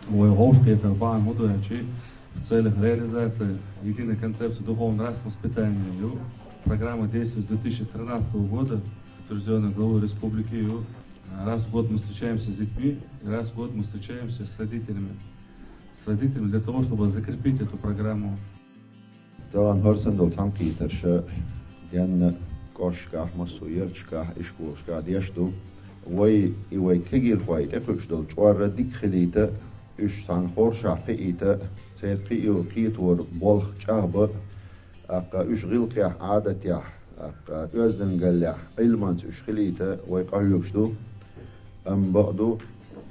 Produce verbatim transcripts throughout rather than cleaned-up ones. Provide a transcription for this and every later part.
Вай гӀовшкхетар бахьан хӀун ду аьлча, в целях реализации единой концепции духовно-нравственного воспитания ю программа действий с две тысячи тринадцатого года, утверждённая главой республики ю. Раз в год мы встречаемся с детьми, и раз в год мы встречаемся с родителями. С родителями для того, чтобы закрепить эту программу. Тахана хӀара санна долу цхьаьнакхетарш денна кӀошташкахь, массо а ярташкахь, ишколашкахь деш ду. Вай, и вай кегийрхой тӀекхуьуш долу чкъор дика хилийта, уьш цхьана хоршахь кхиийта, церан кхио-, кхетора болх чӀагӀбан, тӀаккха уьш гӀиллакхехь, Ӏадатехь, тӀаккха оьздангаллехь, Ӏилманца уьш хилийта вай къахьоьгуш ду. Амма бакъду,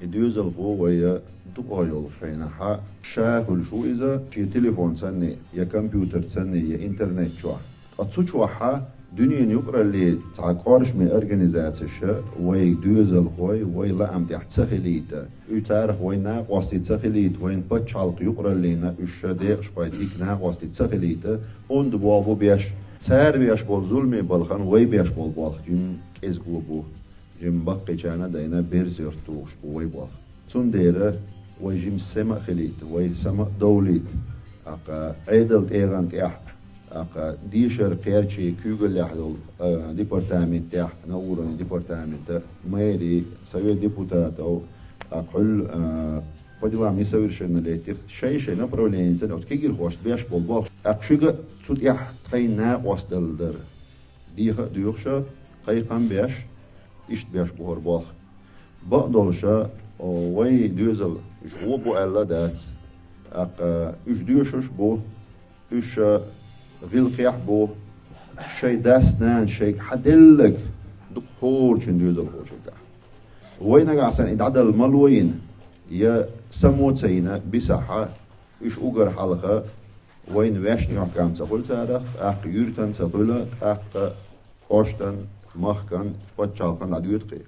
и доьзалхо вай дукха йолу хенахь, ша хуьлуш ву иза, шен телефон санна, я компьютер санна, я интернет чохь. Ткъа цу чохь дуьненан юкъараллин цхьа кӀоршаме организацеш вай доьзалхой, вай лаам тӀехь ца хилийта, уьш царах вайн накъостий ца хилийта, вайн пачхьалкхан юкъараллина уьш шайн декъашхой дика накъостий ца хилийта, онда болх бу беш. Цара беш болу зуламе балхана вай беш болу болх жимма кӀезиго бу. Жимма баккхийчарна а дайна берзоьртуш бу вай болх. Цундела вай жимма сема а хилийта, вай сема а довлийта, тӀаккха Ӏедал тӀегӀан тӀехь, тӀаккха дешар кхерчий куьйгаллехь долу, а, департаментехь, на уровне департамента, мэрии, совет депутатов, тӀаккха хьуьлла, а, по делам несовершеннолетних, шай-шайн направленица оцу кегийрхошна беш болу болх. ТӀаккха шуьга цу тӀехь тхайн накъост далла дара. Деха а доьхуш, кхайкхам а беш, иштта беш бу хӀара болх. Бакъдолуш, о, вай доьзал, уьш вон бу аьлла а дац. ТӀаккха уьш доьшуш а бу, уьш гӀиллакхехь а бу, шайн дас-нанас шайга хьан деллаг дукха хӀорачун доьзалхошкахь. Вай нагахь санна и дӀадала ма лойина, я само ца йина бисахь, уьш уггар хьалха вайна ваьшна йохкам ца хуьлу царах, тӀаккха юьртан ца хуьлу, тӀаккха кӀоштан, махкан, пачхьалкхан дӀадоьду кхин.